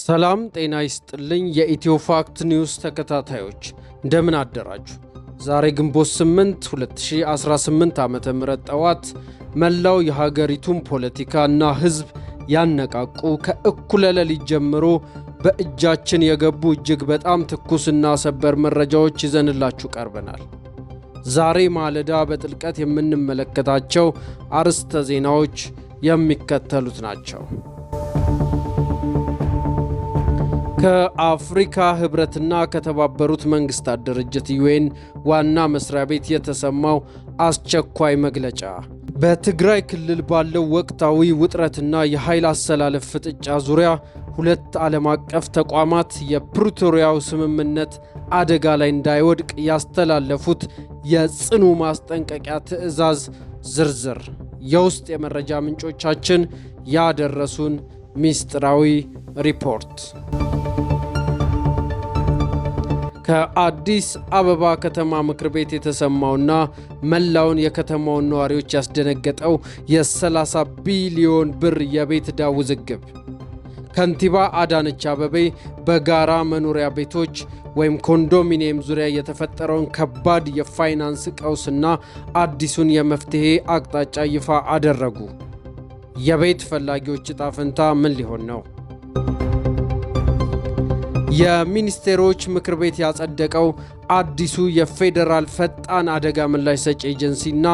ሰላም ጤና ይስጥልኝ። የኢትዮ ፋክት ኒውስ ተከታታዮች እንደምን አደራችሁ? ዛሬ ግንቦት 8 2018 ዓ.ም ጠዋት መላው የሀገሪቱን ፖለቲካ እና ሕዝብ ያነቃቁ፣ ከእኩለ ሌሊት ጀምሮ በእጃችን የገቡ እጅግ በጣም ትኩስና ሰበር መረጃዎች ይዘንላችሁ ቀርበናል። ዛሬ ማለዳ በጥልቀት የምንመለከታቸው አርዕስተ ዜናዎች የሚከተሉት ናቸው። ከአፍሪካ ህብረትና ከተባበሩት መንግስታት ድርጅት UN ዋና መስሪያ ቤት የተሰማው አስቸኳይ መግለጫ፣ በትግራይ ክልል ባለው ወቅታዊ ውጥረትና የኃይል አሰላለፍ ፍጥጫ ዙሪያ ሁለት ዓለም አቀፍ ተቋማት የፕሪቶሪያው ስምምነት አደጋ ላይ እንዳይወድቅ ያስተላለፉት የጽኑ ማስጠንቀቂያ ትዕዛዝ ዝርዝር፣ የውስጥ የመረጃ ምንጮቻችን ያደረሱን ሚስጥራዊ ሪፖርት፣ ከአዲስ አበባ ከተማ ምክር ቤት የተሰማውና መላውን የከተማውን ነዋሪዎች ያስደነገጠው የ30 ቢሊዮን ብር የቤት ዕዳ ውዝግብ፣ ከንቲባ አዳነች አቤቤ በጋራ መኖሪያ ቤቶች ወይም ኮንዶሚኒየም ዙሪያ የተፈጠረውን ከባድ የፋይናንስ ቀውስና አዲሱን የመፍትሄ አቅጣጫ ይፋ አደረጉ። የቤት ፈላጊዎች ዕጣ ፈንታ ምን ሊሆን ነው? የሚኒስቴሮች ምክር ቤት ያጸደቀው አዲሱ የፌዴራል ፈጣን አደጋ ምላሽ ሰጪ ኤጀንሲና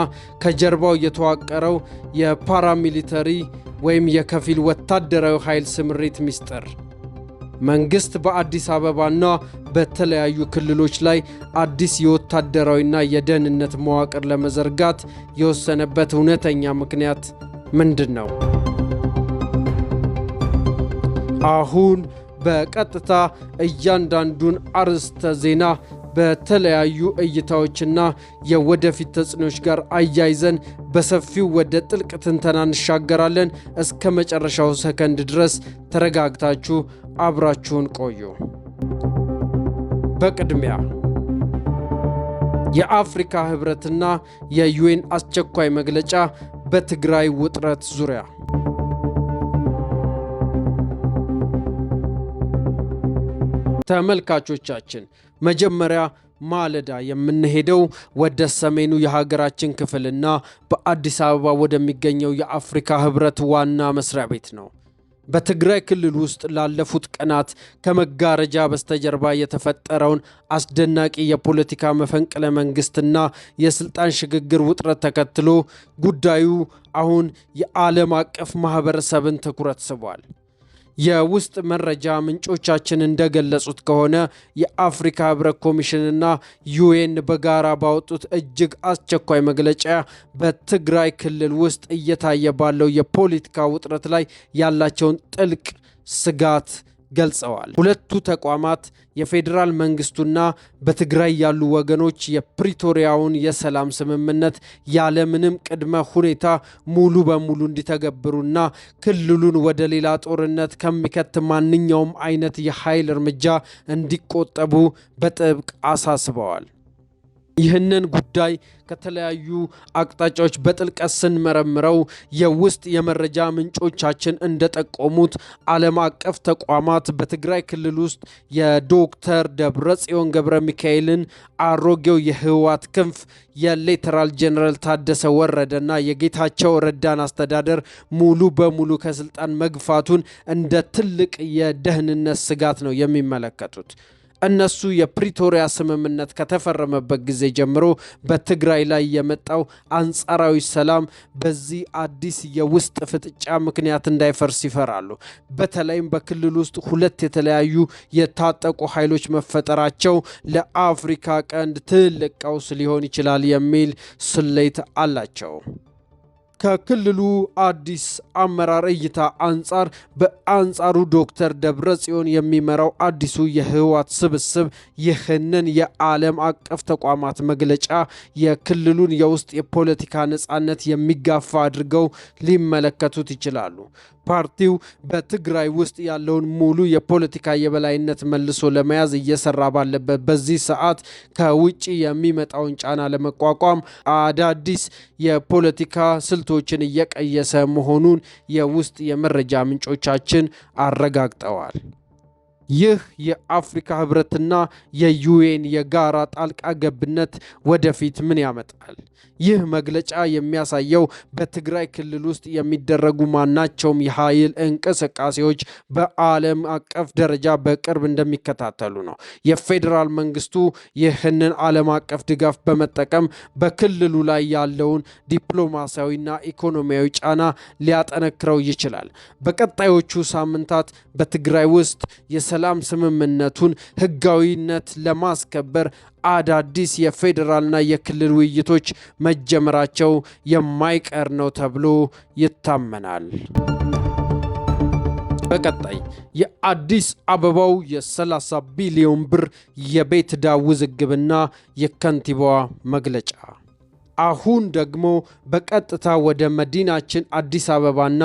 ከጀርባው የተዋቀረው የ paramilitary ወይም የከፊል ወታደራዊ ኃይል ስምሪት ሚስጥር፣ መንግሥት በአዲስ አበባና በተለያዩ ክልሎች ላይ አዲስ የወታደራዊና የደህንነት መዋቅር ለመዘርጋት የወሰነበት እውነተኛ ምክንያት ምንድን ነው? አሁን በቀጥታ እያንዳንዱን አርዕስተ ዜና በተለያዩ እይታዎችና የወደፊት ተጽዕኖዎች ጋር አያይዘን በሰፊው ወደ ጥልቅ ትንተና እንሻገራለን። እስከ መጨረሻው ሰከንድ ድረስ ተረጋግታችሁ አብራችሁን ቆዩ። በቅድሚያ የአፍሪካ ህብረትና የ UN አስቸኳይ መግለጫ በትግራይ ውጥረት ዙሪያ። ተመልካቾቻችን፣ መጀመሪያ ማለዳ የምንሄደው ወደ ሰሜኑ የሀገራችን ክፍልና በአዲስ አበባ ወደሚገኘው የአፍሪካ ህብረት ዋና መስሪያ ቤት ነው። በትግራይ ክልል ውስጥ ላለፉት ቀናት ከመጋረጃ በስተጀርባ የተፈጠረውን አስደናቂ የፖለቲካ መፈንቅለ መንግስትና የስልጣን ሽግግር ውጥረት ተከትሎ ጉዳዩ አሁን የዓለም አቀፍ ማህበረሰብን ትኩረት ስቧል። የውስጥ መረጃ ምንጮቻችን እንደገለጹት ከሆነ የአፍሪካ ህብረት ኮሚሽንና UN በጋራ ባወጡት እጅግ አስቸኳይ መግለጫ በትግራይ ክልል ውስጥ እየታየ ባለው የፖለቲካ ውጥረት ላይ ያላቸውን ጥልቅ ስጋት ገልጸዋል። ሁለቱ ተቋማት የፌዴራል መንግስቱና በትግራይ ያሉ ወገኖች የፕሪቶሪያውን የሰላም ስምምነት ያለምንም ቅድመ ሁኔታ ሙሉ በሙሉ እንዲተገብሩና ክልሉን ወደ ሌላ ጦርነት ከሚከት ማንኛውም አይነት የኃይል እርምጃ እንዲቆጠቡ በጥብቅ አሳስበዋል። ይህንን ጉዳይ ከተለያዩ አቅጣጫዎች በጥልቀት ስንመረምረው የውስጥ የመረጃ ምንጮቻችን እንደጠቆሙት ዓለም አቀፍ ተቋማት በትግራይ ክልል ውስጥ የዶክተር ደብረጽዮን ገብረ ሚካኤልን አሮጌው የህወሓት ክንፍ፣ የሌተናል ጄኔራል ታደሰ ወረደና የጌታቸው ረዳን አስተዳደር ሙሉ በሙሉ ከስልጣን መግፋቱን እንደ ትልቅ የደህንነት ስጋት ነው የሚመለከቱት። እነሱ የፕሪቶሪያ ስምምነት ከተፈረመበት ጊዜ ጀምሮ በትግራይ ላይ የመጣው አንጻራዊ ሰላም በዚህ አዲስ የውስጥ ፍጥጫ ምክንያት እንዳይፈርስ ይፈራሉ። በተለይም በክልል ውስጥ ሁለት የተለያዩ የታጠቁ ኃይሎች መፈጠራቸው ለአፍሪካ ቀንድ ትልቅ ቀውስ ሊሆን ይችላል የሚል ስሌት አላቸው። ከክልሉ አዲስ አመራር እይታ አንጻር፣ በአንጻሩ ዶክተር ደብረ ጽዮን የሚመራው አዲሱ የህወሓት ስብስብ ይህንን የዓለም አቀፍ ተቋማት መግለጫ የክልሉን የውስጥ የፖለቲካ ነፃነት የሚጋፋ አድርገው ሊመለከቱት ይችላሉ። ፓርቲው በትግራይ ውስጥ ያለውን ሙሉ የፖለቲካ የበላይነት መልሶ ለመያዝ እየሰራ ባለበት በዚህ ሰዓት ከውጭ የሚመጣውን ጫና ለመቋቋም አዳዲስ የፖለቲካ ስልቶችን እየቀየሰ መሆኑን የውስጥ የመረጃ ምንጮቻችን አረጋግጠዋል። ይህ የአፍሪካ ህብረትና የ UN የጋራ ጣልቃ ገብነት ወደፊት ምን ያመጣል? ይህ መግለጫ የሚያሳየው በትግራይ ክልል ውስጥ የሚደረጉ ማናቸውም የኃይል እንቅስቃሴዎች በዓለም አቀፍ ደረጃ በቅርብ እንደሚከታተሉ ነው። የፌዴራል መንግስቱ ይህንን ዓለም አቀፍ ድጋፍ በመጠቀም በክልሉ ላይ ያለውን ዲፕሎማሲያዊና ኢኮኖሚያዊ ጫና ሊያጠነክረው ይችላል። በቀጣዮቹ ሳምንታት በትግራይ ውስጥ የሰላም ስምምነቱን ህጋዊነት ለማስከበር አዳዲስ የፌዴራልና የክልል ውይይቶች መጀመራቸው የማይቀር ነው ተብሎ ይታመናል። በቀጣይ የአዲስ አበባው የ30 ቢሊዮን ብር የቤት ዕዳ ውዝግብና የከንቲባዋ መግለጫ። አሁን ደግሞ በቀጥታ ወደ መዲናችን አዲስ አበባና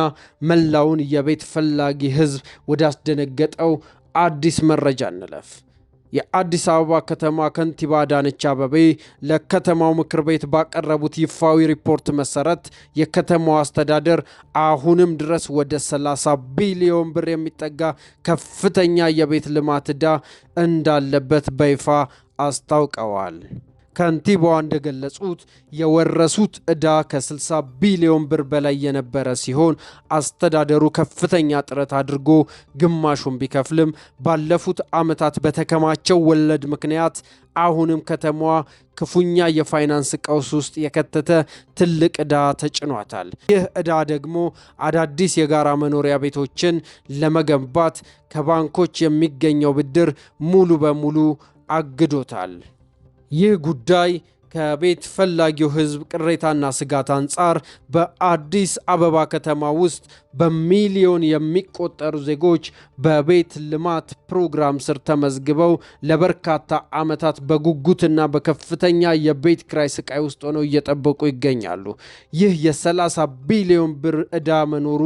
መላውን የቤት ፈላጊ ህዝብ ወዳስደነገጠው አዲስ መረጃ እንለፍ። የአዲስ አበባ ከተማ ከንቲባ አዳነች አቤቤ ለከተማው ምክር ቤት ባቀረቡት ይፋዊ ሪፖርት መሰረት የከተማው አስተዳደር አሁንም ድረስ ወደ 30 ቢሊዮን ብር የሚጠጋ ከፍተኛ የቤት ልማት ዕዳ እንዳለበት በይፋ አስታውቀዋል። ከንቲባዋ እንደገለጹት የወረሱት ዕዳ ከ60 ቢሊዮን ብር በላይ የነበረ ሲሆን አስተዳደሩ ከፍተኛ ጥረት አድርጎ ግማሹን ቢከፍልም ባለፉት ዓመታት በተከማቸው ወለድ ምክንያት አሁንም ከተማዋ ክፉኛ የፋይናንስ ቀውስ ውስጥ የከተተ ትልቅ ዕዳ ተጭኗታል። ይህ ዕዳ ደግሞ አዳዲስ የጋራ መኖሪያ ቤቶችን ለመገንባት ከባንኮች የሚገኘው ብድር ሙሉ በሙሉ አግዶታል። ይህ ጉዳይ ከቤት ፈላጊው ሕዝብ ቅሬታና ስጋት አንጻር በአዲስ አበባ ከተማ ውስጥ በሚሊዮን የሚቆጠሩ ዜጎች በቤት ልማት ፕሮግራም ስር ተመዝግበው ለበርካታ ዓመታት በጉጉትና በከፍተኛ የቤት ኪራይ ስቃይ ውስጥ ሆነው እየጠበቁ ይገኛሉ። ይህ የ30 ቢሊዮን ብር ዕዳ መኖሩ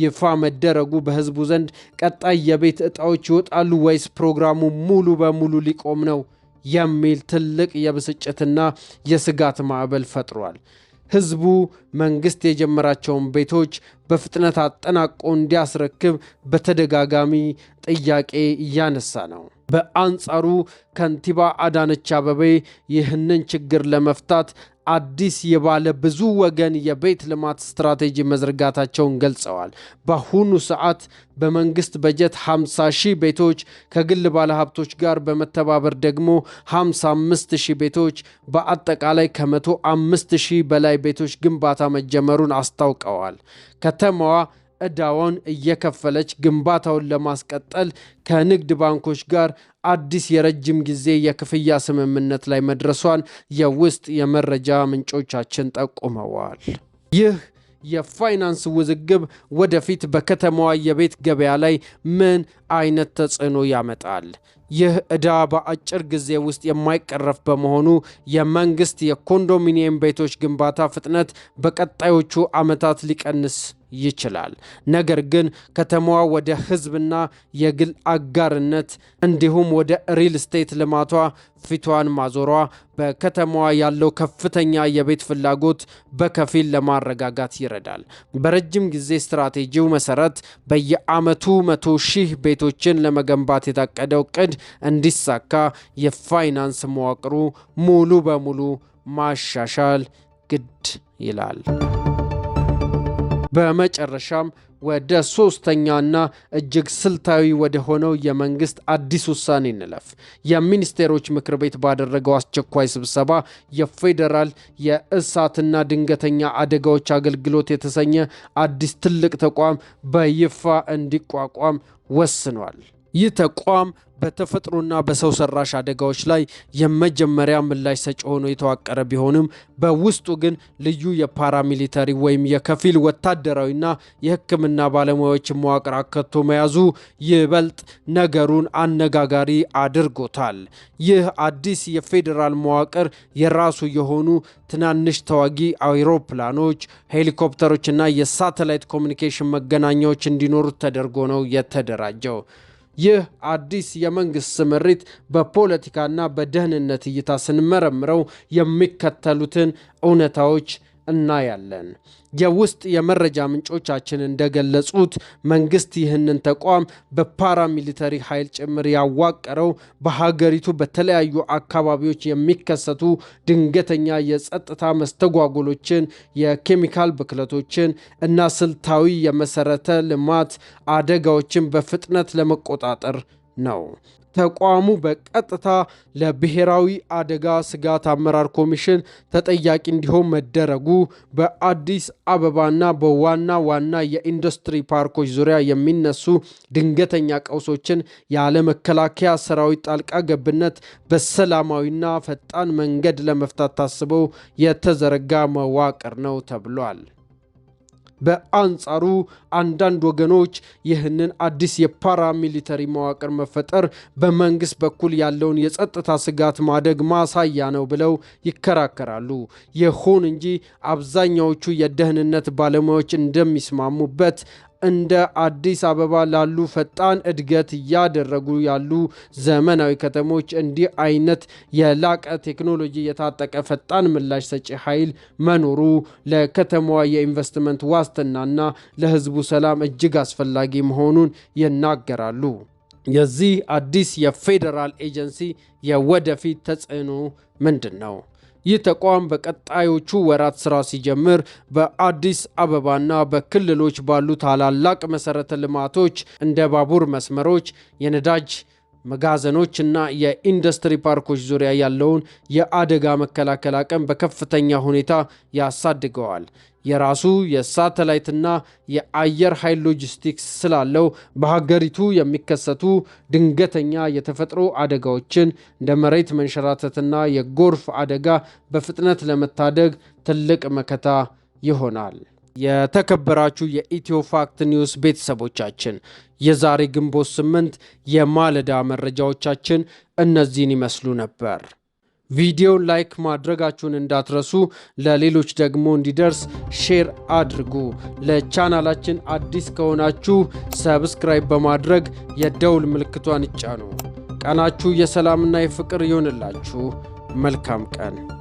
ይፋ መደረጉ በሕዝቡ ዘንድ ቀጣይ የቤት ዕጣዎች ይወጣሉ ወይስ ፕሮግራሙ ሙሉ በሙሉ ሊቆም ነው የሚል ትልቅ የብስጭትና የስጋት ማዕበል ፈጥሯል። ህዝቡ መንግስት የጀመራቸውን ቤቶች በፍጥነት አጠናቆ እንዲያስረክብ በተደጋጋሚ ጥያቄ እያነሳ ነው። በአንጻሩ ከንቲባ አዳነች አቤቤ ይህንን ችግር ለመፍታት አዲስ የባለ ብዙ ወገን የቤት ልማት ስትራቴጂ መዘርጋታቸውን ገልጸዋል። በአሁኑ ሰዓት በመንግስት በጀት 50 ሺህ ቤቶች፣ ከግል ባለሀብቶች ጋር በመተባበር ደግሞ 55 ሺህ ቤቶች፣ በአጠቃላይ ከ105 ሺህ በላይ ቤቶች ግንባታ መጀመሩን አስታውቀዋል። ከተማዋ ዕዳዋን እየከፈለች ግንባታውን ለማስቀጠል ከንግድ ባንኮች ጋር አዲስ የረጅም ጊዜ የክፍያ ስምምነት ላይ መድረሷን የውስጥ የመረጃ ምንጮቻችን ጠቁመዋል። ይህ የፋይናንስ ውዝግብ ወደፊት በከተማዋ የቤት ገበያ ላይ ምን አይነት ተጽዕኖ ያመጣል? ይህ ዕዳ በአጭር ጊዜ ውስጥ የማይቀረፍ በመሆኑ የመንግስት የኮንዶሚኒየም ቤቶች ግንባታ ፍጥነት በቀጣዮቹ ዓመታት ሊቀንስ ይችላል። ነገር ግን ከተማዋ ወደ ህዝብና የግል አጋርነት እንዲሁም ወደ ሪል ስቴት ልማቷ ፊቷን ማዞሯ በከተማዋ ያለው ከፍተኛ የቤት ፍላጎት በከፊል ለማረጋጋት ይረዳል። በረጅም ጊዜ ስትራቴጂው መሰረት በየዓመቱ 100,000 ቤቶችን ለመገንባት የታቀደው እቅድ እንዲሳካ የፋይናንስ መዋቅሩ ሙሉ በሙሉ ማሻሻል ግድ ይላል። በመጨረሻም ወደ ሶስተኛና እጅግ ስልታዊ ወደ ሆነው የመንግስት አዲስ ውሳኔ እንለፍ። የሚኒስቴሮች ምክር ቤት ባደረገው አስቸኳይ ስብሰባ የፌዴራል የእሳትና ድንገተኛ አደጋዎች አገልግሎት የተሰኘ አዲስ ትልቅ ተቋም በይፋ እንዲቋቋም ወስኗል። ይህ ተቋም በተፈጥሮና በሰው ሰራሽ አደጋዎች ላይ የመጀመሪያ ምላሽ ሰጪ ሆኖ የተዋቀረ ቢሆንም በውስጡ ግን ልዩ የ paramilitary ወይም የከፊል ወታደራዊና የሕክምና ባለሙያዎች መዋቅር አካቶ መያዙ ይበልጥ ነገሩን አነጋጋሪ አድርጎታል። ይህ አዲስ የፌዴራል መዋቅር የራሱ የሆኑ ትናንሽ ተዋጊ አውሮፕላኖች፣ ሄሊኮፕተሮችና የሳተላይት communication መገናኛዎች እንዲኖሩት ተደርጎ ነው የተደራጀው። ይህ አዲስ የመንግስት ስምሪት በፖለቲካና በደህንነት እይታ ስንመረምረው የሚከተሉትን እውነታዎች እናያለን። የውስጥ የመረጃ ምንጮቻችን እንደገለጹት መንግስት ይህንን ተቋም በ paramilitary ኃይል ጭምር ያዋቀረው በሀገሪቱ በተለያዩ አካባቢዎች የሚከሰቱ ድንገተኛ የጸጥታ መስተጓጎሎችን፣ የኬሚካል ብክለቶችን እና ስልታዊ የመሰረተ ልማት አደጋዎችን በፍጥነት ለመቆጣጠር ነው። ተቋሙ በቀጥታ ለብሔራዊ አደጋ ስጋት አመራር ኮሚሽን ተጠያቂ እንዲሆን መደረጉ በአዲስ አበባና በዋና ዋና የኢንዱስትሪ ፓርኮች ዙሪያ የሚነሱ ድንገተኛ ቀውሶችን ያለ መከላከያ ሰራዊት ጣልቃ ገብነት በሰላማዊና ፈጣን መንገድ ለመፍታት ታስበው የተዘረጋ መዋቅር ነው ተብሏል። በአንጻሩ አንዳንድ ወገኖች ይህንን አዲስ የ paramilitary መዋቅር መፈጠር በመንግስት በኩል ያለውን የጸጥታ ስጋት ማደግ ማሳያ ነው ብለው ይከራከራሉ። ይሁን እንጂ አብዛኛዎቹ የደህንነት ባለሙያዎች እንደሚስማሙበት እንደ አዲስ አበባ ላሉ ፈጣን እድገት እያደረጉ ያሉ ዘመናዊ ከተሞች እንዲህ አይነት የላቀ ቴክኖሎጂ የታጠቀ ፈጣን ምላሽ ሰጪ ኃይል መኖሩ ለከተማዋ የኢንቨስትመንት ዋስትናና ለሕዝቡ ሰላም እጅግ አስፈላጊ መሆኑን ይናገራሉ። የዚህ አዲስ የፌዴራል ኤጀንሲ የወደፊት ተጽዕኖ ምንድን ነው? ይህ ተቋም በቀጣዮቹ ወራት ስራ ሲጀምር በአዲስ አበባና በክልሎች ባሉ ታላላቅ መሰረተ ልማቶች እንደ ባቡር መስመሮች፣ የነዳጅ መጋዘኖች እና የኢንዱስትሪ ፓርኮች ዙሪያ ያለውን የአደጋ መከላከል አቅም በከፍተኛ ሁኔታ ያሳድገዋል። የራሱ የሳተላይትና የአየር ኃይል ሎጂስቲክስ ስላለው በሀገሪቱ የሚከሰቱ ድንገተኛ የተፈጥሮ አደጋዎችን እንደ መሬት መንሸራተትና የጎርፍ አደጋ በፍጥነት ለመታደግ ትልቅ መከታ ይሆናል። የተከበራችሁ የኢትዮ ፋክት ኒውስ ቤተሰቦቻችን፣ የዛሬ ግንቦት 8 የማለዳ መረጃዎቻችን እነዚህን ይመስሉ ነበር። ቪዲዮን like ማድረጋችሁን እንዳትረሱ፣ ለሌሎች ደግሞ እንዲደርስ share አድርጉ። ለቻናላችን አዲስ ከሆናችሁ subscribe በማድረግ የደውል ምልክቷን ይጫኑ። ቀናችሁ የሰላምና የፍቅር ይሆንላችሁ። መልካም ቀን።